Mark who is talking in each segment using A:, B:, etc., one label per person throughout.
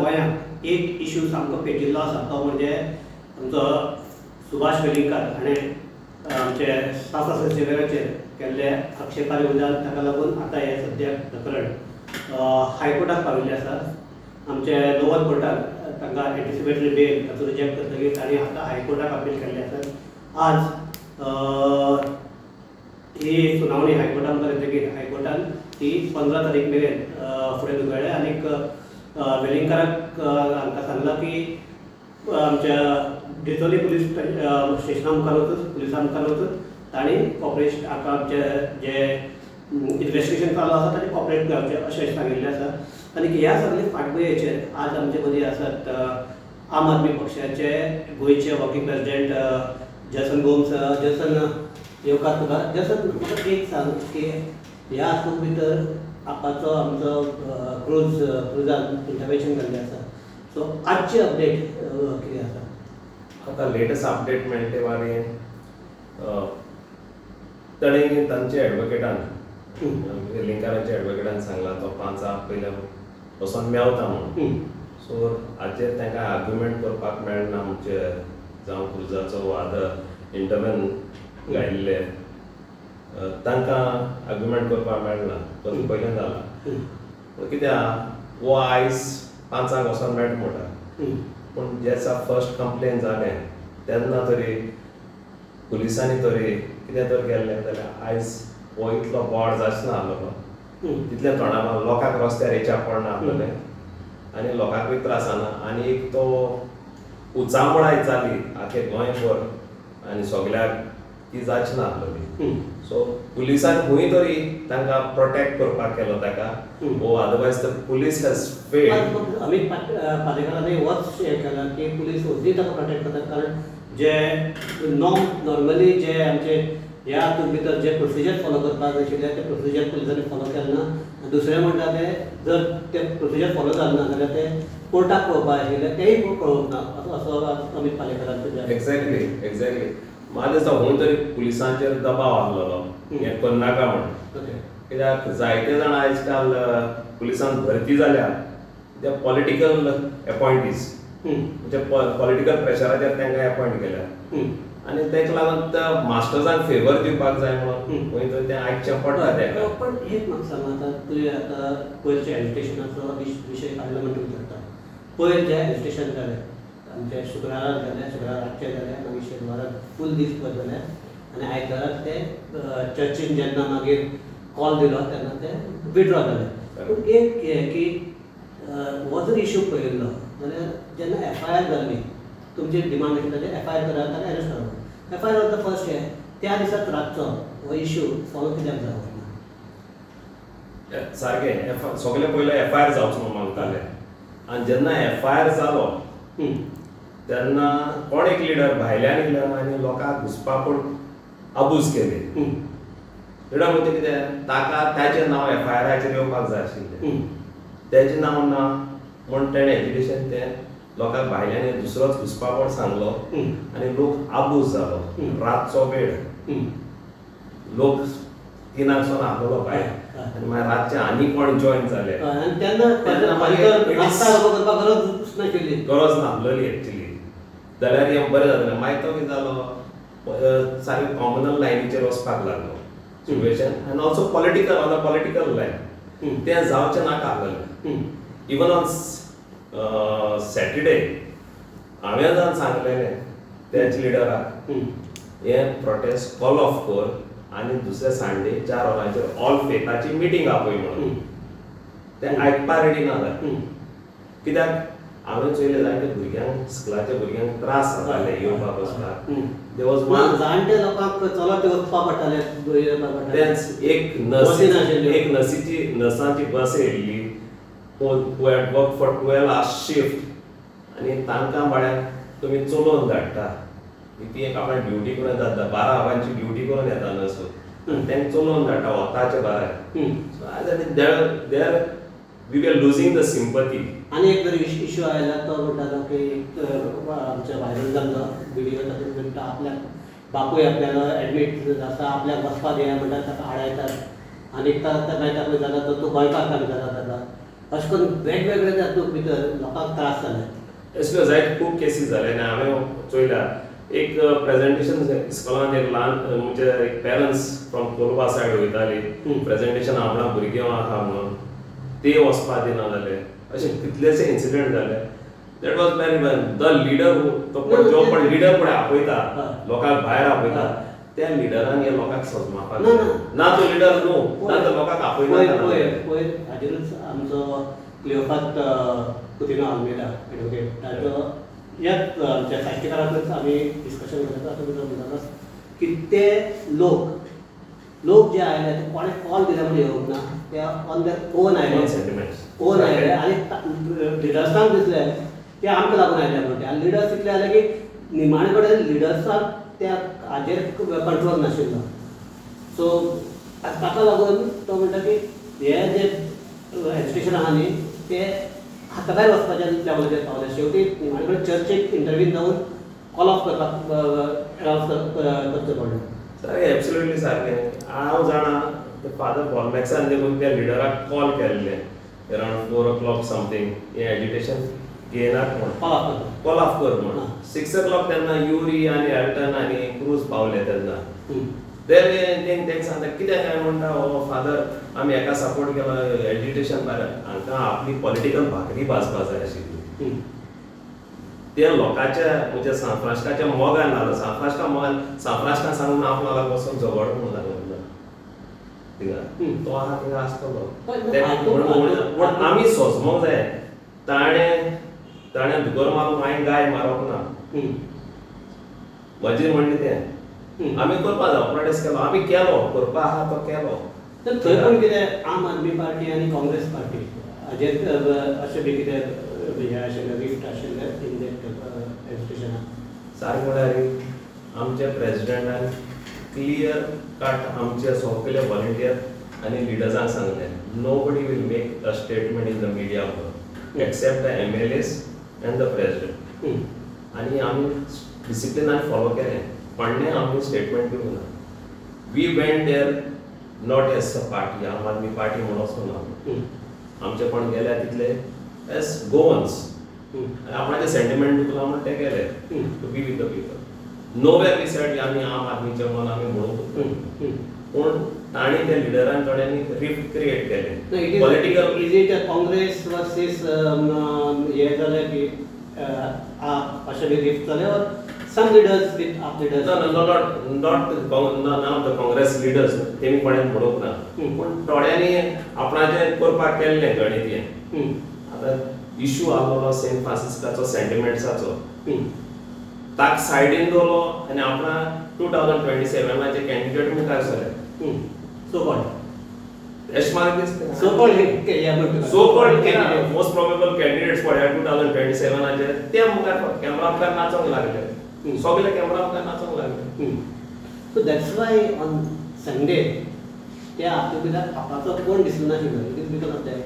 A: गोंयांत एक इशू सामको पेटिल्लो आसा तो म्हणजे आमचो सुभाष वेलिंगकार हाणें आमचे सासा सचिवाचेर केल्ले आक्षेपार्ह विधान, ताका लागून आतां हें सद्याक प्रकरण हायकोर्टाक पाविल्लें आसा. आमचे लोवर कोर्टान तांकां एंटिसिपेटरी बेल ताचो रिजेक्ट करतकीर तांणी आतां हायकोर्टाक अपील केल्लें आसा. आज ही सुनावणी हायकोर्टान करतकीर हायकोर्टान ती 15 तारीख मेरेन फुडें धुकळ्ळें आनीक वेलिंगकाराक हांकां सांगलां की आमच्या डिचोली पुलीस स्टेशना मुखार वचून, पुलिसां मुखार वचून तांणी कॉपरेट हाका आमचे जे इन्वेस्टिगेशन चालू आसा ताचें कॉपरेट जावचें अशें सांगिल्लें आसा. आनी ह्या सगळे फाटभुंयेचेर आज आमचे मदीं आसात आम आदमी पक्षाचे गोंयचे working president Jason Gomes. Jason, येवकार तुका. जसन, म्हाका एक सांग की ह्या हातूंत भितर आपाचो आमचो क्रुजान इंटरवेन्शन जाल्लें आसा, सो आजची अपडेट कितें आसा?
B: आतां लेटस्ट अपडेट मेळटे वारे ताणें तांचे एडवोकेटान, वेलिंगकारांच्या एडवोकेटान सांगलां तो 5 पयले वचोन मेवता म्हणून. सो हाचेर तांकां आर्ग्युमेंट करपाक मेळना म्हणजे जावं क्रुजाचो वाद इंटरवेन घायिल्ले तांकां आर्ग्युमेंट करपाक मेळना, तो पयल्यान जाला. पूण कित्याक हो आयज 5 वचोन मेळटा म्हणटा, पूण जे दिसा फर्स्ट कंप्लेन जालें तेन्ना तरी पुलिसांनी तरी कितें तर केल्लें जाल्यार आयज हो इतलो बोवाळ जावचो ना आसलेलो, तितलें तोंडा लोकांक रस्त्यार येवच्या पडना आसलेलें आनी लोकांकूय त्रास जाना. आनी एक तो उचांबळाय जाली आख्खे गोंयभर आनी सगळ्याक ती जावची ना आसलेली. सो पुलिसान खंय तरी तांकां प्रोटेक्ट करपाक केलो ताका, वो otherwise the police has failed.
A: Amit पालेकरांनी होच हें केलां की पुलीस अजूनय ताका प्रोटेक्ट करतात, कारण जे नॉर्मली जे आमचे ह्या हातूंत भितर जे प्रोसिजर फॉलो करपाक जाय आशिल्ले ते प्रोसिजर पुलिसांनी फॉलो केलें ना. दुसरें म्हणटा ते जर ते प्रोसिजर फॉलो जालें ना जाल्यार ते कोर्टाक पळोवपाक आशिल्ले तेय पळोवंक ना, असो अमीत पालेकरांचो.
B: एक्झॅक्टली एक्झॅक्टली, म्हाका दिसता खंय तरी पुलिसांचेर दबाव आसलेलो हें करनाका म्हण. कित्याक जायते जाण आयज काल पुलिसान भरती जाल्या ते पॉलिटिकल एपॉयंटीज, म्हणजे पॉलिटिकल प्रेशराचेर तांकां एपॉयंट केल्या आनी ताका लागून त्या मास्टर्सांक फेवर दिवपाक जाय म्हणून खंय तरी तें आयकचें पडटा ताका.
A: पण एक म्हाका सांग, आतां तुवें आतां पयरच्या एजिटेशनाचो विशय काडलो म्हणून विचारता. पयर जें एजिटेशन जालें आमचे शुक्राराक जालें, शुक्रार रातचें जालें, मागीर शेनवाराक फूल दीस भर जालें आनी आयताराक ते चर्चीन जेन्ना मागीर कॉल दिलो तेन्ना ते विड्रॉ जाले. पूण एक हें की हो जर इशू पळयल्लो जाल्यार जेन्ना एफ I R जाल्ली, तुमची डिमांड आशिल्ली जाल्यार एफ I R करात आनी अरेस्ट करात. F I R was the first हें, त्या दिसाच रातचो हो इशू सॉल्व कित्याक जावंक ना?
B: सारकें, सगळे पयले एफ I R जावचो म्हणून मागताले आनी जेन्ना एफ I R जालो तेन्ना कोण एक लिडर भायल्यान येयलो आनी लोकांक घुसपा पूण आबूज केले. लिडर म्हणजे कितें, ताका ताचें नांव एफ I आराचेर येवपाक जाय आशिल्लें, तेजें नांव ना म्हूण तेणें एज्युकेशन तें लोकांक भायल्यान दुसरोच घुसपापण सांगलो आनी लोक आबूज जालो. रातचो वेळ, लोक 3 सावन आसलेलो भायर आनी मागीर रातचे आनी कोण जॉयन जाले
A: तेन्ना
B: गरज नासलेली एक्चुली, जाल्यार हें बरें जातलें. मागीर तो कितें जालो, सारकें कॉमनल लायनीचेर वचपाक लागलो सिट्युएशन आनी also political, on a political line तें जावचें नाका आसलेलें. इवन ऑन सॅटरडे हांवें जावन सांगलेलें त्याच लिडराक हें प्रोटेस्ट कॉल ऑफ कर आनी दुसऱ्या संडे 4 वरांचेर ऑल फेथाची मिटींग आपय म्हणून. तें आयकपा रेडी ना जालें, कित्याक हांवें चोयलें जायते भुरग्यांक, स्कुलाच्या भुरग्यांक त्रास जाताले येवपाक वचपाक.
A: जाणटे लोकांक चलत वचपाक पडटालें,
B: तेंच एक नर्सीची नर्सांची बस येयल्ली who had worked for 12 hours shift आनी तांकां म्हळ्यार तुमी चलोवन धाडटा, ती एक आपल्या ड्युटी करून येता, 12 वरांची ड्युटी करून येता नर्स, तांकां चलोवन धाडटा वताचे 12. सो आयज there we were losing the sympathy.
A: आनी एक जर इशू आयला तो म्हणटालो की आमच्या व्हायरल जाल्लो व्हिडियो, तातूंत म्हणटा आपल्याक बापूय आपल्याला एडमीट आसा, आपल्याक वचपाक दिना म्हणटा, ताका आडायतात आनी ताका मागीर जाला तो तूं गोंयकार जाता ताका अशें करून वेगवेगळे तातूंत भितर लोकांक त्रास जाले.
B: असल्यो जायत खूब केसीस जाले आनी हांवें चोयल्या एक प्रेजेंटेशन इस्कॉलान एक ल्हान म्हणजे एक पेरंट्स फ्रॉम कोलवा सायड वयताली प्रेजेंटेशन आपणा भुरगें आहा म्हणून ते वचपा दिना जाले. अशे कितलेशे इन्सिडंट जाले. That was very bad. The leader तो जो पण लिडर पळय आपयता लोकांक भायर आपयता त्या लिडरान हे लोकांक सजमापाक ना. तो लिडर न्हू ना तो लोकांक आपयना.
A: पयर हाजेरूच आमचो क्लियोफात कुतिन्हो आल्मेदा एडवोकेट ताजो ह्याच आमच्या साहित्यकाराकच आमी डिस्कशन करता तातूंत भितर म्हणटालो की ते लोक लोक जे आयले ते कोणें कॉल दिले म्हणून येवंक ना, ते ऑन their own आयले, ओन आयले आनी लिडर्सांक दिसले ते आमकां लागून आयले म्हणटा. आनी लिडर्स इतले आयले की निमाणे कडेन लिडर्सांक त्या हाजेर कंट्रोल नाशिल्लो. सो ताका लागून तो म्हणटा की हे जे एजुकेशन आहा न्ही ते हाता भायर वचपाच्या लेवलाचेर पावले. शेवटी निमाणे कडेन चर्चेक इंटरव्यू जावन कॉल ऑफ करपाक अनावन्स करचें पडलें.
B: सारकें, एब्सोल्युटली सारकें. हांव जाणा फादर बॉलमॅक्सान देखून त्या लिडराक कॉल केल्ले अरावंड 4 o'clock something हें एजिटेशन घेयनात म्हूण, कॉल ऑफ कर म्हूण. 6 o'clock तेन्ना युरी आनी एल्टन आनी क्रूज पावले तेन्ना तेंकां सांगता कित्याक काय म्हणटा हो फादर आमी हेका सपोर्ट केला एजिटेशन भायर. हांकां आपली पॉलिटिकल भाकरी भाजपा जाय आशिल्ली. ते लोकांच्या म्हणजे सांफ्रांस्काच्या मोगान लागलो. सांफ्रांस्का मोगान सांफ्रांस्का सांगून आपलो लागो वचून झगड म्हणून लागलो थिंगा तो आहा थिंगा आसतलो. पूण आमी सोजमोंक जाय ताणें ताणें दुकर मारून हांवें गाय मारप ना. म्हजें म्हणणें तें आमी करपा जाय. प्रोटेस्ट केलो आमी, केलो करपा आहा तो केलो.
A: तर थंय पण कितें आम आदमी पार्टी आनी काँग्रेस पार्टी हाजेर अशें बी कितें हें आशिल्लें रिफ्ट आशिल्लें इन that एजिटेशनाक?
B: सारकें म्हळ्यार आमच्या प्रेजिडेंटान क्लियर कट आमचे सगळे व्हॉलंटियर आनी लिडर्सांक सांगलें nobody will make a statement in the media except the MLAs and the president. आनी आमी डिसिप्लिनान फॉलो केलें. कोणें आमी स्टेटमेंट दिवंक ना. We went there not as a party, Aam Aadmi party म्हणून वचूंक ना. आमचे कोण गेल्या तितले एज गोवन्स आपणाचे सेंटिमेंट दुखला म्हूण ते गेले to be with the people. Nowhere we said आमी आम आदमीचे म्हणून आमी म्हणूंक. पूण तांणी त्या लिडरान थोड्यांनी रिफ्ट क्रिएट केलें political.
A: Is it Congress versus हें जालें की अशें बी रिफ्ट जालें or some leaders with AAP leaders?
B: No, no, not none of the Congress leaders. तेमी कोणें म्हणूंक ना. पूण थोड्यांनी आपणाचें करपाक केल्लें गणीत हें. आतां इशू आहलो सेंट फ्रांसिस्काचो सेंटिमेंट्साचो ताका सायडीन दवरलो आनी आपणा 2027 कॅन्डिडेट मुखार सरले.
A: सो कॉल्ड
B: एश म्हाका दिसता
A: so called
B: so called most probable candidates पळया 2027 ते मुखार कॅमेरा मुखार नाचोंक लागले. सगळे कॅमेरा मुखार नाचोंक लागले.
A: So that's why on Sunday त्या आपल्या आपाचो कोण दिसूं नाशिल्लो. It is because of that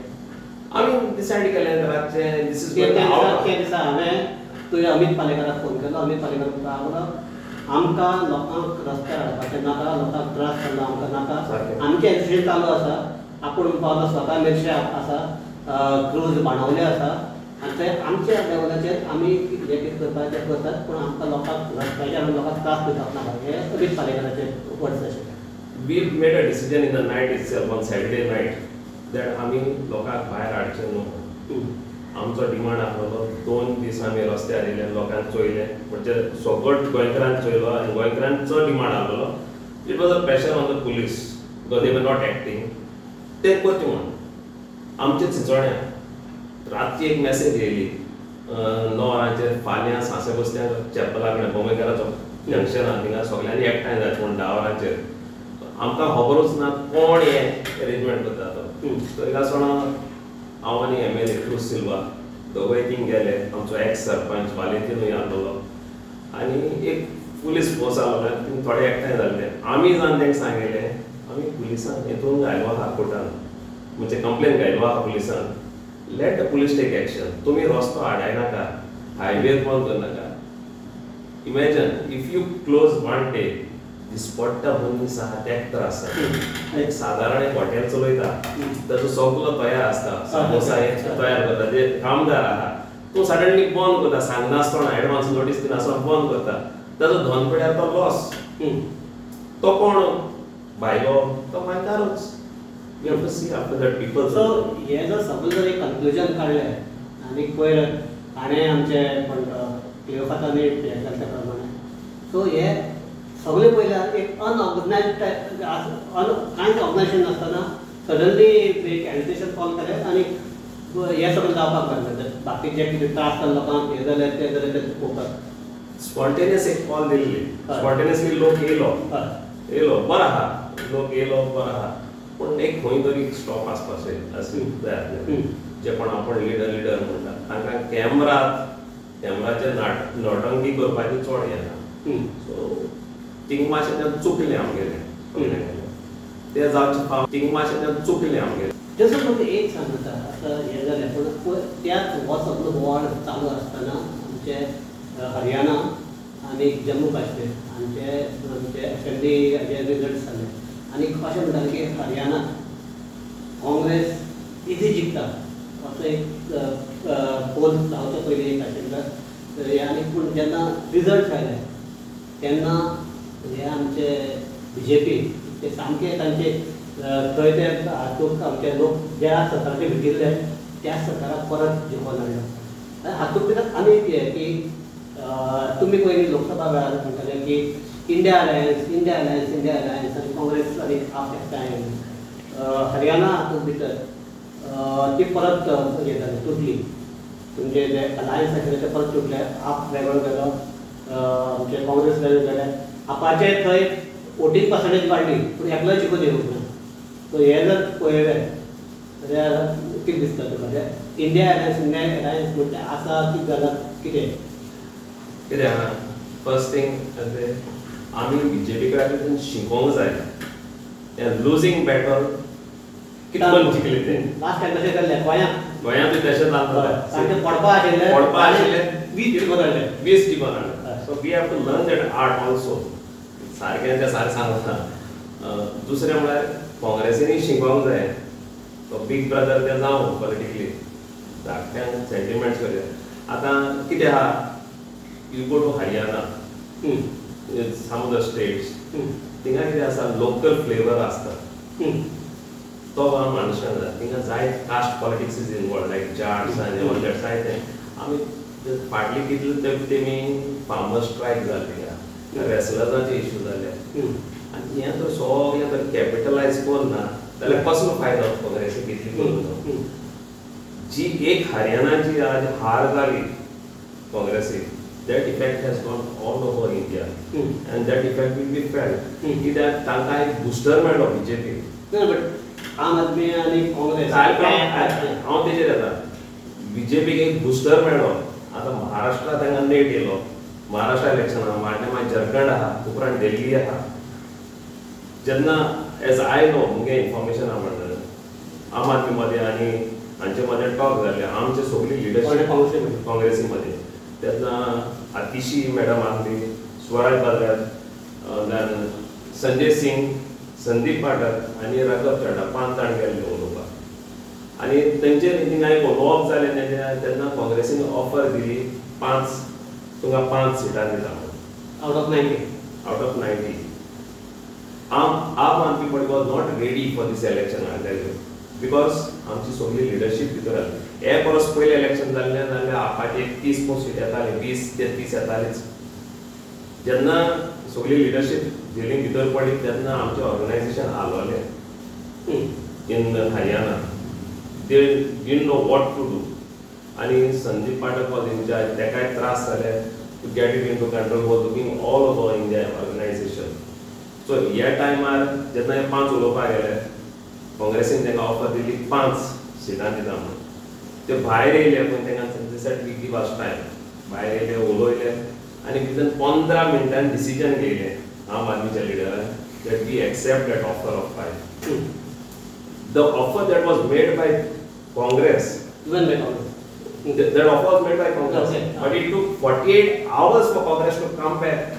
B: आमी डिसायड केलें रातचें this is
A: त्या दिसा हांवें तुवें अमीत पालेकराक फोन केलो. अमीत पालेकर म्हणटा आमकां लोकांक रस्त्यार हाडपाचें नाका, लोकांक त्रास जाल्लो आमकां नाका, आमचें एजिटेशन चालू आसा. आपूण पावलो स्वता मिरशे आसा, क्रूज बाणावले आसा आनी थंय आमच्या लेवलाचेर आमी जें कितें करपाचें तें करतात, पूण आमकां लोकांक रस्त्याचेर हाडून लोकांक त्रास दिवपाक नाका. हें अमीत पालेकराचें वर्ड्स आशिल्लें.
B: We made a decision in the night itself on Saturday night that आमी लोकांक भायर हाडचें न्हू. आमचो डिमांड आहलो 2 दीस आमी रस्त्यार येयले, लोकांक चोयले, म्हणजे सगळो गोंयकारान चोयलो आनी गोंयकारान चड डिमांड आहलो. It was a pressure on the police because they were not acting. ते करचें म्हूण आमचे चिंचोण्या रातची एक मॅसेज येयली 9 वरांचेर फाल्यां सांसे बसल्या चॅपला कडेन बोमेकाराचो जंक्शन आहा थिंगा सगळ्यांनी एकठांय जाय म्हूण 10 वरांचेर. आमकां खबरूच ना कोण हें एरेंजमेंट करता तो. थंय आसतना हांव आनी MLA cruise Silva दोगूय थिंग गेले. आमचो एक्स सरपंच वालेंतीनूय आहलो आनी एक पुलीस फोर्स आहलो. थिंग थोडे एकठांय जाल्ले. आमी जावन तांकां सांगिल्लें आमी पुलिसान हेतून घायलो आहा कोर्टान, म्हणजे कंप्लेन घायलो आहा पुलिसान. Let the police take action. तुमी रस्तो आडायनाका, हायवे बंद करनाका. Imagine if you close one day दिसपट्टा मनीस आहा तेक त्रास जाता. एक सादारण एक हॉटेल चलयता ताजो सगलो तयार आसता, समोसा हे तयार करता, जे कामदार आहा तो सडनली बंद करता, सांगनासतना एडवान्स नोटीस दिनासतना बंद करता, ताजो धन पळयार तो लॉस. तो कोण भायलो तो गोंयकारूच. You have to see after that people.
A: So हे जर सपोज जर एक कन्क्लुजन काडलें आनी पयर हाणें आमचे क्लियोफातांनी हें केलें त्या प्रमाणे, सो हे सगळे पयल्यार एक अनऑर्गनायज कांयच ऑर्गनायजेशन नासतना सडनली एक एजिटेशन कॉल केलें आनी हें सगळें जावपाक लागलें. बाकीचे कितें त्रास जाले लोकांक, हें जालें तें जालें तें पळोवपाक
B: स्पॉन्टेनियस एक कॉल दिल्ली, स्पॉन्टेनियसली लोक येयलो येयलो बरो आहा, लोक येयलो बरो आहा, पूण एक खंय तरी स्टॉप आसपाचें आसूंक जाय आसलें. जे कोण आपण लिडर लिडर म्हणटा तांकां कॅमराचेर नौटंकी करपाची चड हें ना. सो थिंग मातशें तें चुकलें आमगेलें, तें जावचें फाव थिंग मातशें तें चुकलें आमगेलें.
A: जसो म्हाका एक सांगता आतां हें जालें, पूण त्याच हो सगळो बोवाळ चालू आसतना आमचे हरियाणा आनी जम्मू काश्मीर हांचे आमचे असेंब्ली हाजे रिजल्ट जाले आनी अशें म्हणटाले की हरियाणा काँग्रेस इजी जिखता असो एक पोल जावचो पयलीं एक आशिल्लो. आनी पूण जेन्ना रिजल्ट आयले तेन्ना हे आमचे बीजेपी ते सामके तांचे थंय ते हातूंत आमचे लोक ज्या सरकाराचे भितिल्ले त्या सरकाराक परत जिखोवन हाडलो. आनी हातूंत भितर आनी एक हें की तुमी पयलीं लोकसभा वेळार म्हणटाले की India alliance, India alliance, India alliance आनी काँग्रेस आनी आप एकठांय आयले. हरियाणा हातूंत भितर ती परत हें जालें, तुटली. तुमचे जे अलायन्स आशिल्ले ते परत तुटले, आप वेगळो गेलो, आमचे काँग्रेस वेगळे गेले. आपाचे थंय वोटींग पर्संटेज वाडली पूण एकलोय जिखून येवंक ना. सो हें जर पळयलें जाल्यार कितें दिसता तुका, इंडिया अलायन्स इंडिया अलायन्स म्हणटा आसा कितें जालां कितें
B: कितें आहा? फर्स्ट थिंग आमी बीजेपी कडेन शिकोंक जाय. हें लुजींग बॅटल कितें करून जिखले ते
A: लास्ट टायम तशें केल्लें गोंयांत,
B: गोंयांतूय तशेंच जालें,
A: पडपा आशिल्लें
B: पडपा आशिल्लें
A: 20 जिखून हाडलें,
B: 20 जिखून हाडलें. So we have to learn that art also. सारकें तें सारकें सांगता. दुसरें म्हळ्यार काँग्रेसीनय शिकोंक जाय, तो बीग ब्रदर तें जावं पॉलिटिकली धाकट्यांक सेंटिमेंट्स करया. आतां कितें आहा, you go to Haryana, some of the states, थिंगा कितें आसा लोकल फ्लेवर आसता, तो आमी अंडरस्टँड जाता. थिंगा जायत caste politics is involve, like Jats आनी ऑल that जायते. आमी फाटली कितले तेमी फार्मर स्ट्रायक जाले थिंगा, रेसलर्साचे इश्यू जाले, आनी हें तर सगळें तर कॅपिटलायज करना जाल्यार कसलो फायदो काँग्रेसीक कितली करून. जी एक हरियाणाची आज हार जाली काँग्रेसीक, that effect has gone all over India and that effect will be felt. कित्याक तांकां एक बुस्टर मेळ्ळो बीजेपी.
A: बट आम आदमी आनी काँग्रेस
B: हांव तेजेर येता, बीजेपीक एक बुस्टर मेळ्ळो. आतां महाराष्ट्रा तांकां नेट येयलो, महाराष्ट्रा इलेक्शन आहा, मागीर झारखंड आहा, उपरांत दिल्ली आहा. जेन्ना एज I know मुगे इन्फॉर्मेशन आहा म्हणटा आम आदमी मदें आनी हांचे मदें टॉक जाल्ले, आमचे सगळी लिडरशीप काँग्रेसी मदें. तेन्ना आतिशी मॅडम आसली, स्वराज बजाज, देन संजय सिंग, संदीप पाठक आनी राघव चड्डा, 5 जाण गेल्ले उलोवपाक. आनी तेंचे थिंगा एक उलोवप जालें तेन्ना काँग्रेसीन ऑफर दिली 5, तुमकां 5 सिटां दिता म्हणून
A: out of 90,
B: out of 90. Aam Aadmi Party was not ready for this election, I tell you, because आमची सगळी लिडरशीप भितर आसली. हे परस पयलें इलेक्शन जाल्लें जाल्यार आपाचे 30 सीट येताले, 20 ते 30 येतालेच. जेन्ना सगळी लिडरशीप झेलीन भितर पडली तेन्ना आमचें organisation हालवलें in Haryana. They didn't know what to do. आनी संदीप पाठक वॉज इनचार्ज, तेकाय त्रास जाले to get it into control, was looking all over India organisation. So ह्या टायमार जेन्ना हे 5 उलोवपाक गेले, काँग्रेसीन तांकां ऑफर दिली 5 सिटां दिता म्हणून. ते भायर येयले, पूण तांकां said we give us time. भायर येयले, उलयले आनी भितर 15 मिनटान डिसिजन घेयलें आम आदमीच्या लिडरान that we accept that offer of 5. The offer that was made by Congress,
A: even by Congress,
B: that offer was made by Congress, okay. But it took 48 hours for Congress to come back.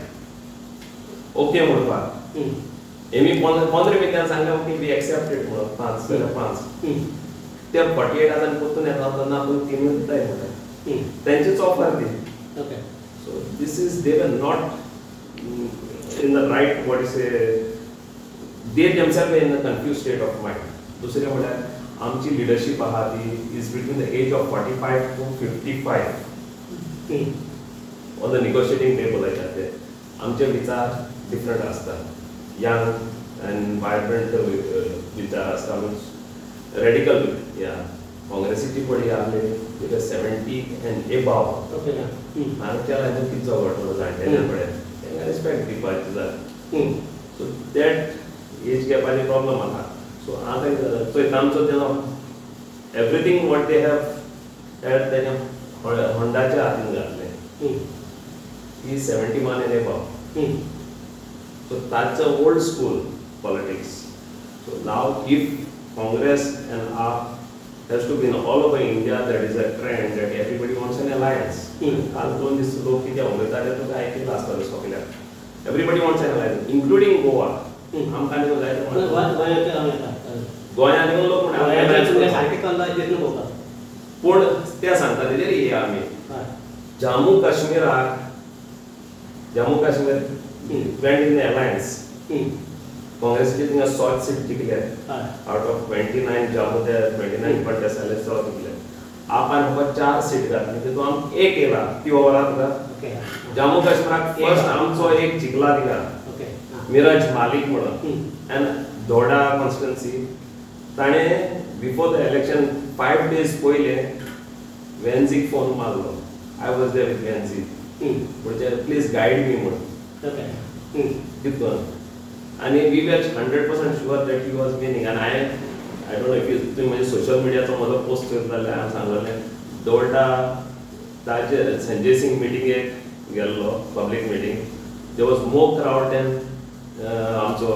B: Okay म्हणपाक. Emmy 15 मिनटान सांगलें okay we accepted म्हणून 5 जाल्यार 5 ते 48 आवर्सान परतून येता तेन्ना आपूण 3 दिताय म्हणटा तेंचीच ऑफर ती.
A: Okay.
B: So this is they were not in the right what is they themselves in a confuse state of mind. दुसरें म्हळ्यार आमची लिडरशीप आहा ती is between the age of 45 to 55 on the negotiating table आयता ते आमचे विचार different आसता, यंग अँड वायब्रंट विचार आसता, मिन्स रेडिकल. या काँग्रेसीची पळय आहली ते 70 एंड एबाव.
A: ओके.
B: आमच्या हातूंत कितें झगडटलो जाणटेल्या कडेन तांकां रिस्पेक्ट दिवपाची जाय. सो that age गॅपाची प्रॉब्लम आहा. सो आतां चोय तांचो तेजो everything what they have had तेजें होंडाच्या हातीन घातलें. ही 71 एंड एबाव. सो ताचो old school politics. So now if Congress and AAP has to be in all over India, that is a trend that everybody wants an alliance. काल 2 दीस लोक कितें उलयताले तुका आयकिल्लो आसतलो सगल्याक. Everybody wants an alliance including Goa. आमकां न्हू जाय गोंयांत येवन लोक म्हणटा पूण ते सांगता तेजेर हे आमी Jammu काश्मीराक, Jammu Kashmir went in the alliance. काँग्रेसीचे थिंगा 100 सीट जिखले आउट ऑफ 29. जम्मू ते 29 कंटेस्ट जाले 100 जिखले. आपान फकत 4 सीट घातली तितून आम एक येयला ती ओवर आहा तुका. जम्मू काश्मीराक फर्स्ट आमचो एक जिखला थिंगा मिरज मालिक म्हणून एंड दोडा कॉन्स्टिट्युएन्सी. ताणें बिफोर the election 5 days पयले वेन्झीक फोन मारलो. I was there with Venzy म्हणजे प्लीज गायड मी म्हणून कितकोन. आनी we were 100% sure that he was winning. आनी I don't know if you तुमी म्हजे सोशल मिडियाचो म्हजो पोस्ट चोयत जाल्यार हांवें सांगलेलें दोडा ताजे संजय सिंग मिटिंगेक गेल्लो, public meeting. There was more crowd than आमचो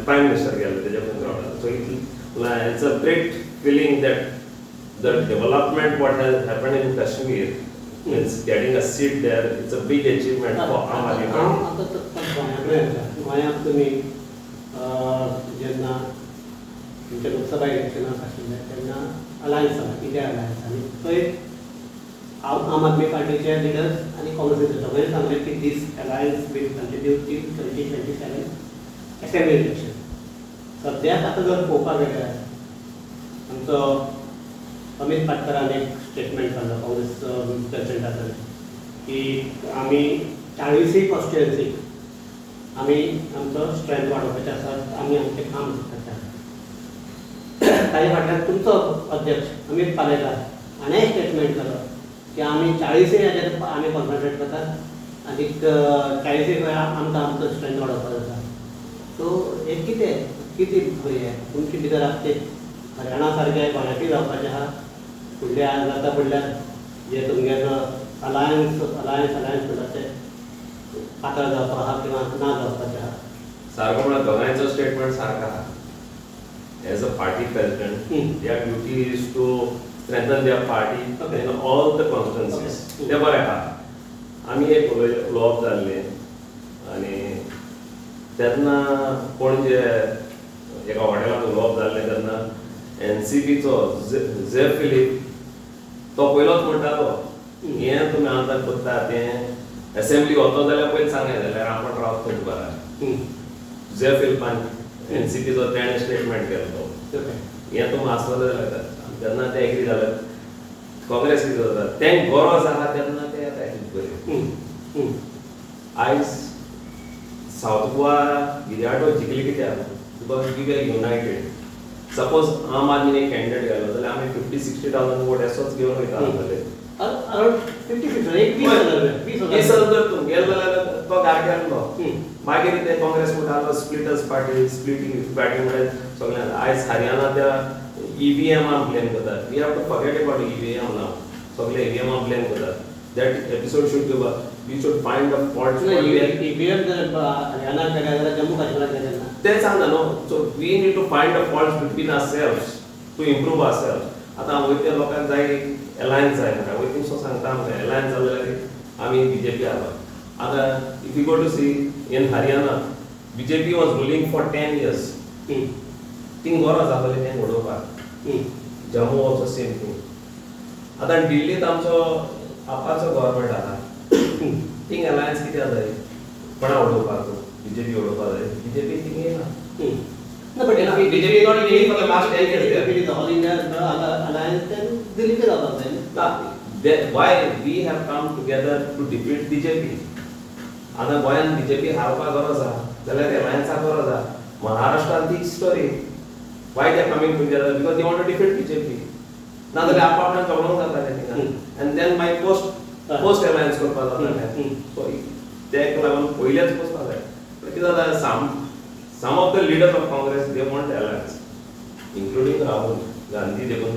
B: प्रायम मिनिस्टर गेल्लो तेज्या कडेन crowd. So it's a great feeling that the development what has happened in Kashmir means getting a seat there, it's a big achievement for Aam Aadmi Party.
A: आतां गोंयांत तुमी जेन्ना तुमच्या लोकसभा इलेक्शनाक आशिल्ले तेन्ना अलायन्स जाला, इंडिया अलायन्स, आनी थंय आम आदमी पार्टीचे लिडर्स आनी काँग्रेसीचे सगळें सांगलें की this alliance will continue till 2027 assembly election. सद्याक आतां जर पळोवपाक गेल्यार आमचो अमित पाटकरान एक स्टेटमेंट काडलो काँग्रेस प्रेसिडेंट आसले की आमी 40 कॉन्स्टिट्युएन्सीक आमी आमचो स्ट्रेंथ वाडोवपाचें आसा, आमी आमचें काम करपाचें आसा. ताजे फाटल्यान तुमचो अध्यक्ष अमित पालेकार हाणें स्टेटमेंट केलो की आमी 40 हाजेर आमी कॉन्सन्ट्रेट करतात आनी 40 वेळा आमकां आमचो स्ट्रेंथ वाडोवपाक जाता. सो हें कितें कितें हें तुमचे भितर आसचे हरियाणा सारकें गोंयाकूय जावपाचें आहा फुडल्या जाता फुडल्या जे तुमगेलो अलायन्स अलायन्स अलायन्स म्हणटा ते पातळ जावपा आहा किंवा ना जावपाचें आहा.
B: सारको म्हळ्यार दोगांयचो स्टेटमेंट सारको आहा. As a party president their duty is to strengthen their party in all the constituencies. तें बरें आहा. आमी एक उलोवप जाल्लें आनी तेन्ना पणजे एका हॉटेलांत उलोवप जाल्लें तेन्ना एनसीपीचो जे फिलीप तो पयलोच म्हणटालो हें तुमी आमदार करता तें एसेंब्ली वतो जाल्यार पयलीं सांगाय जाल्यार आपूण रावता तुका. जे फिलिपान एनसीपीचो तेणें स्टेटमेंट केल्लो हें तुमी आसतलें जाल्यार तेन्ना ते एग्री जाले. काँग्रेस कितें जाता तें गरज आहा तेन्ना ते येता बरें. आयज सावथ गोवा गिर्याटो जिखली कित्याक because we were united. Suppose Aam आदमीन एक कॅन्डिडेट घालो जाल्यार आमी 50-60,000 वोट असोच घेवन वयता आसतले.
A: अरावंड 56
B: 20,000 जर तूं गेलो जाल्यार तो गारकेल्लो. मागीर ते काँग्रेस म्हणटालो स्प्लिटर्स पार्टी, स्प्लिटींग पार्टी म्हणल्यार सगळ्यांक. आयज हरियाणा त्या ईव्हीएमान ब्लेम करतात. We have to forget about EVM now. सगळे ईव्हीएमान ब्लेम करतात. That episode should be we should find a fault.
A: EVM जर हरियाणा केल्या जाल्यार जम्मू काश्मीराक केलें ना
B: तें सांगता न्हू. So we need to find a fault between our selves to improve our self. आतां वयत्या लोकांक जाय अलायन्स जाय म्हणटा, वयतीं सो सांगता आमकां अलायन्स जालें जाल्यार आमी बीजेपी आहा. आतां if you go to see in Haryana BJP was ruling for 10 years. Thing गरज आसली तें उडोवपाक. Jammu also same thing. आतां दिल्लींत आमचो आपाचो गव्हर्मेंट आसा, थिंग अलायन्स कित्याक जाय? कोणा उडोवपाक? बीजेपी उडोवपाक जाय. बीजेपी थिंग येना.
A: No, but
B: BJP not leading for the last 10 years there.
A: If it is all India alliance, then Delhi pay जाता है.
B: Why we have come together to defeat BJP? आतां गोंयांत बीजेपी हारोवपाक गरज आसा जाल्यार अलायन्साक गरज आसा. महाराष्ट्रांत तीच story. Why they are coming together? Because they want to defeat BJP. ना जाल्यार आप आपणाक झगडोंक जातालें थिंगा, आनी देन मागीर पोस्ट अलायन्स करपाक जातालें. सो तेका लागून पयलेच वचपाक जाय. पूण कितें जाता, some of the leaders of Congress they want alliance, including Rahul Gandhi. देखून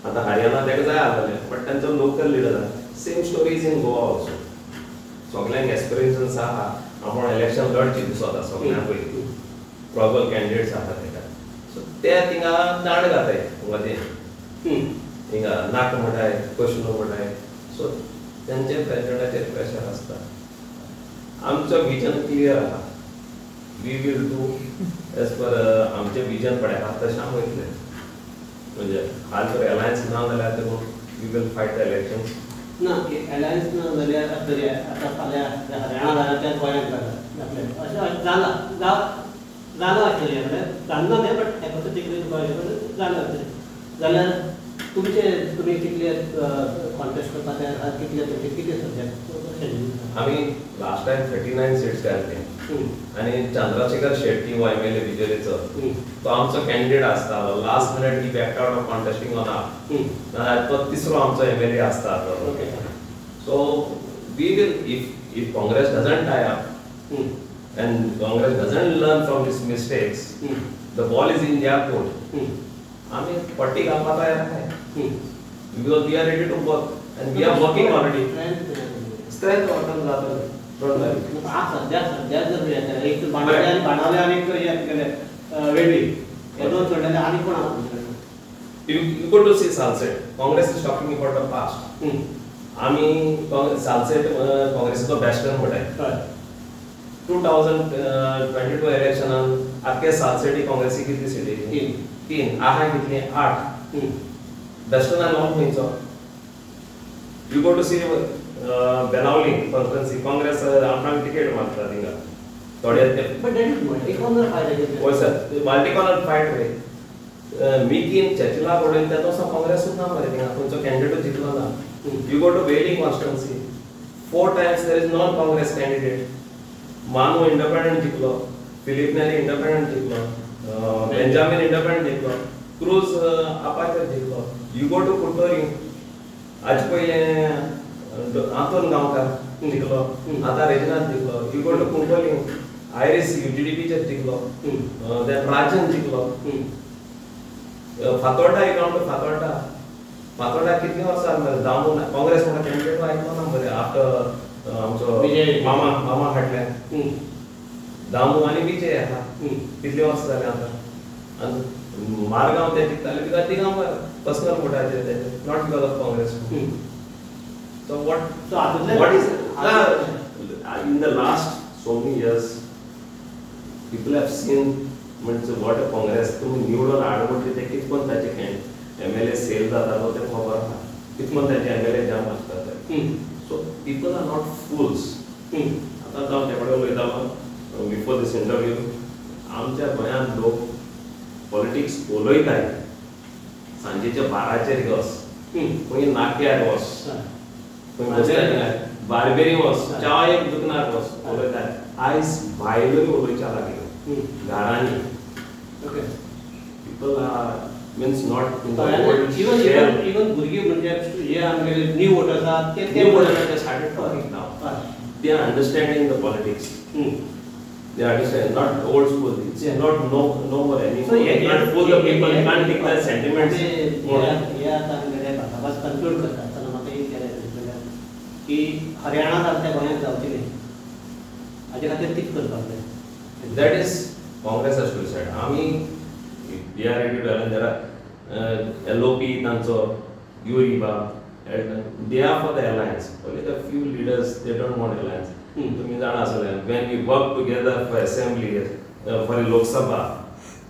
B: आतां हरियाणा तेका जाय आसलें, बट तांचो लोकल लिडर आसा. Same story is in Goa also. सगल्यांक एस्पिरेशन्स आहा आपूण इलेक्शन लढची दिसता सगल्यांक, पयलीं प्रॉबल कॅन्डिडेट्स आहा तेका. सो ते थिंगा दांड घाताय मदीं, थिंगा नाक म्हणटाय, कश्नो म्हणटाय. सो तेंचे प्रेजिडेंटाचेर प्रेशर आसता. आमचो विजन क्लियर आहा. We will do as per आमचें विजन पळय आहा तशें आमी वयतले. म्हणजे आज जर अलायन्स ना जाल्यार देखून we will fight the elections.
A: ना अलायन्स ना जाल्यार तरी आतां फाल्यां हरियाणा जाल्यार त्या गोंयांत जातलें अशें जालां जालां आसतलें, म्हणल्यार जालना तें, बट हायपोथेटिकली जालां आसतलें. जाल्यार तुमचे तुमी कितले कॉन्टेस्ट करपाक तयार आहात, कितले तुमचे कितें सब्जेक्ट?
B: आमी लास्ट टायम 39 सीट्स घातले आनी चंद्रशेखर शेट्टी हो एमएलए बिजेपीचो, तो आमचो कॅन्डिडेट आसतालो. Last minute he backed out of contesting on AAP. नाजाल्यार तो तिसरो आमचो एमएलए आसतालो. So we will, if Congress doesn't tie up and Congress doesn't learn from this mistakes, the ball is in their court. आमी पट्टी घालपाक तयार आहाय, because we are ready to work and we are working already. Strength वाटून जातलें.
A: सद्या सद्या जर एक बाणावले आनी बाणावले आनी वेळ्ळी हे दोन सोडले आनी कोण आसा?
B: You go to see Salcete, Congress is talking about the past. आमी सालसेट काँग्रेसीचो बॅस्टन म्हणटाय. 2022 इलेक्शनान आख्खे सालसेटी काँग्रेसी कितली सिटी? 3. आहा कितली? 8. बॅस्टनान हो खंयचो? You go to see Benaulim constituency, Congress आपणाक टिकेट मागता थिंगा थोडे.
A: But that is multi corner fight.
B: हय सर, मल्टी कॉर्नर फायट रे. मिकीन चर्चिला कडेन तेदोसा काँग्रेसूच ना मरे थिंगा, खंयचो कॅन्डिडेटूच जिखलो ना. You go to Velim constituency, 4 times there is non Congress candidate. Manu independent जिखलो, फिलीप नेरी इंडिपेंडंट जिखलो, बेंजामीन इंडिपेंडंट जिखलो, क्रूज आपाचेर जिखलो. You go to Curtorim, आज पयलें आंतोन गांवकार जिखलो, आतां रेजिनाल्द जिखलो. You go to Cuncolim, Iris UGDPचेर जिखलो, देन राजन जिखलो. Fatorda, you come to Fatorda, Fatorda कितलीं वर्सां दामू काँग्रेस म्हणटा कॅन्डिडेट आयकलो ना मरे आफ्टर आमचो मामा मामा हाडल्या दामू आनी विजय आहा कितलीं वर्सां जालीं आतां. आनी मारगांव ते जिखताले because थिंगा पर्सनल वोटाचेर तेजे, not because of Congress. So what what is in the last so many years people have seen म्हणजे what a Congress तुमी निवडून हाड म्हटली ते कितकोन ताचे एमएलए सेल जातालो तें खबर आहा, कितकोन ताचे एमएलए जाम आसता ते. So people are not fools. आतां हांव ते कडेन उलयतालो बिफोर दीस इंटरव्यू, आमच्या गोंयांत लोक पॉलिटिक्स उलयताय सांजेच्या बाराचेर वस, खंय नाक्यार वस, खंय बार्बेरी वस, च्या एक दुकानार वस उलयताय. आयज बायलोय उलोवच्या लागल्यो घरांनी. People are means not in the old shell.
A: Even भुरगीं म्हणजे हे आमगेले न्यू वोटर्स आहात ते
B: new voters they started talking now. They are understanding the politics. They understand not old school. It's not no more anymore.
A: So
B: you can't fool the people. You can't take their sentiments.
A: हे आतां आमगेले भासाभास conclude करता आसतना म्हाका एक केलें म्हणल्यार की हरियाणा सारक्या गोंयांत जावची न्ही हाजे खातीर कितें करपाक जाय?
B: That is Congress has to decide. आमी we are ready to align. There are LOP तांचो युरी बा, they are for the alliance. Only the few leaders they don't want alliance. तुमी जाणा आसले when we work together for assembly for Lok Sabha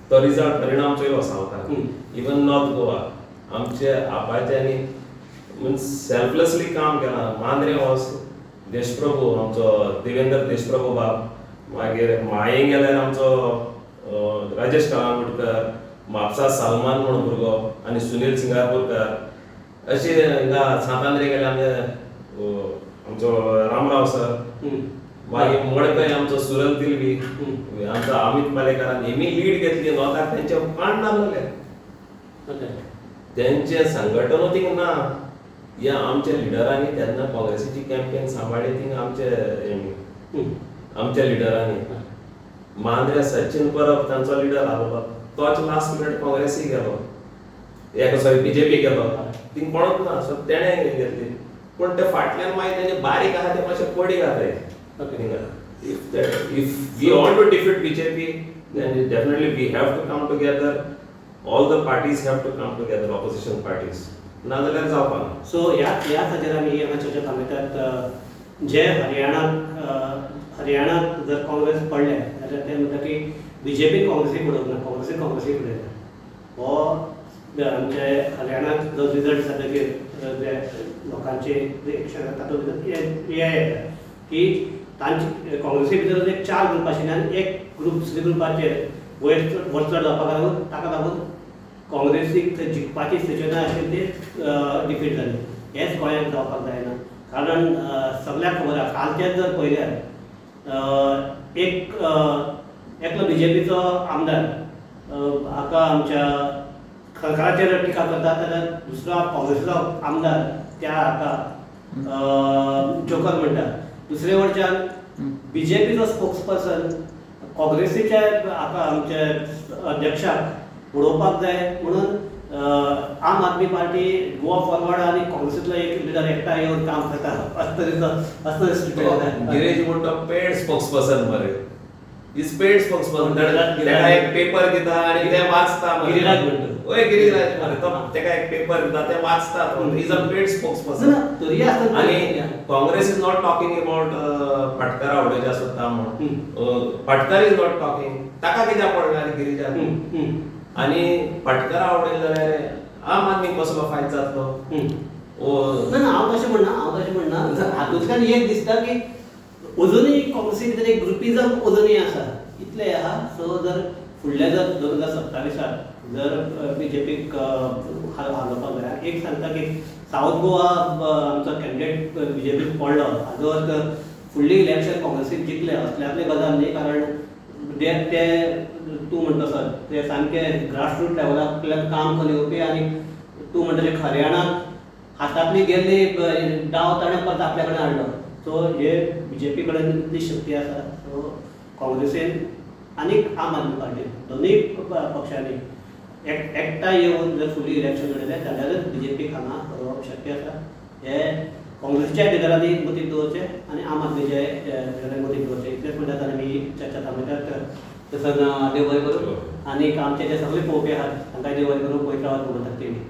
B: तो result परिणाम चोयलो सावथाक even north Goa आमचे आपाच्यांनी means selflessly काम केलां. मांद्रे वॉस देशप्रभू आमचो देवेंद्र देशप्रभू बाब, मागीर माये गेल्यार आमचो राजेश कळंगुटकर, म्हापसा सलमान म्हूण भुरगो आनी सुनील सिंगारपूरकर, अशे हिंगा सांत आंद्रे गेल्यार आमचे आमचो रामराव सर, मागीर मडकय आमचो सुरल तिलवी, आमचो अमित पालेकारान हेमी लीड घेतली नॉर्थाक. तेंचे पाण नासलें, तेंचें संघटनूय थिंग ना. ह्या आमच्या लिडरांनी तेन्ना काँग्रेसीची कॅम्पेन सांबाळ्ळी थिंग आमचे आमच्या लिडरांनी. मांद्र्या सचिन परब तांचो लिडर आहलो तोच लास्ट मिनट काँग्रेसी गेलो, एका सॉरी बीजेपी गेलो, थिंग कोणूच ना. सो तेणें घेतली पूण ते फाटल्यान मागीर तेजे बारीक आहा ते मातशे पडी घाताय. If we want to defeat BJP then definitely we have to come together, all the parties have to come together, opposition parties, ना जाल्यार जावपा ना.
A: सो ह्या हाजेर आमी हांगा चर्चा थांबयतात. जे हरियाणात जर काँग्रेस पडले जाल्यार ते म्हणटा की बीजेपी काँग्रेसीक उडोवंक ना, काँग्रेसीक काँग्रेसीक उडयता. हो आमचे हरियाणात जो रिजल्ट जातकीर जे लोकांचे रिएक्शन तातूंत भितर हें येता की तांचे काँग्रेसी भितर एक 4 ग्रुप आशिल्ल्यान एक ग्रुप दुसऱ्या ग्रुपाचेर वयर वरचड जावपाक लागून ताका लागून काँग्रेसीक थंय जिखपाची सिच्युएशन आशिल्ली ती डिफीट जाली. हेंच गोंयांत जावपाक जायना, कारण सगळ्यांक खबर आसा. कालचेंच जर पळयल्यार एकलो बीजेपीचो आमदार हाका आमच्या सरकाराचेर टिका करता जाल्यार दुसरो काँग्रेसीचो आमदार त्या हाका जोकर म्हणटा. दुसरे वटच्यान बीजेपीचो स्पोक्स पर्सन काँग्रेसीच्या हाका आमच्या अध्यक्षाक उडोवपाक जाय म्हणून आम आदमी पार्टी, गोवा फॉरवर्ड आनी काँग्रेसींतलो एक लिडर एकठांय येवन काम करता अशे तरेचो अशें.
B: गिरीश म्हण तो पेड स्पोक्स पर्सन मरे, is paid spokes person. तेका एक पेपर दिता आनी ते वाचता.
A: गिरिराज म्हणटा,
B: हय गिरिराज मरे तो तेका एक पेपर दिता ते वाचता. Is a paid spokesperson.
A: तरी आसतना
B: आनी Congress is not talking about Patkar उडोवचे सोदता म्हूण, पाटकार is not talking. ताका कित्याक पडलें आनी गिरिजाक? आनी पाटकारा उडयलें जाल्यार आम आदमी कसलो फायदो जातलो?
A: ना ना हांव तशें म्हणना, हांव तशें म्हणना. हातूंतल्यान एक दिसता की अजुनूय काँग्रेसी भितर एक ग्रुपिजम अजुनूय आसा, इतलें आहा. सो जर फुडल्या जर 2027 जर बीजेपीक हालोवपाक जाय, एक सांगता की सावथ गोवा आमचो कॅन्डिडेट बीजेपीक पडलो हाजो अर्थ फुडली इलेक्शन काँग्रेसीक जिखले असल्यातली गजाल न्ही, कारण ते तूं म्हणटा सर ते सामके ग्रासरूट लेवलांतल्यान काम करून येवपी आनी तूं म्हणटा ते हरियाणाक हातांतली गेल्ली डाव ताणें परत आपल्या कडेन हाडलो. सो हे बीजेपी कडेन इतली शक्ती आसा. सो काँग्रेसीन आनी आम आदमी पार्टी दोनूय पक्षांनी एकठांय येवन जर फुडली इलेक्शन लडयलें जाल्यारच बीजेपीक हांगा हरोवप शक्य आसा. हे काँग्रेसीच्या लिडरांनी मतींत दवरचें आनी आम आदमीच्या लिडरांनी मतींत दवरचें. इतलेंच म्हणटात आनी आमी चर्चा थांबयतात. तसोच देव बरें करूं आनी आमचे जे सगळे पळोवपी आहात तांकां देव बरें करूं. पळयत रावात गोमंतक टीव्ही.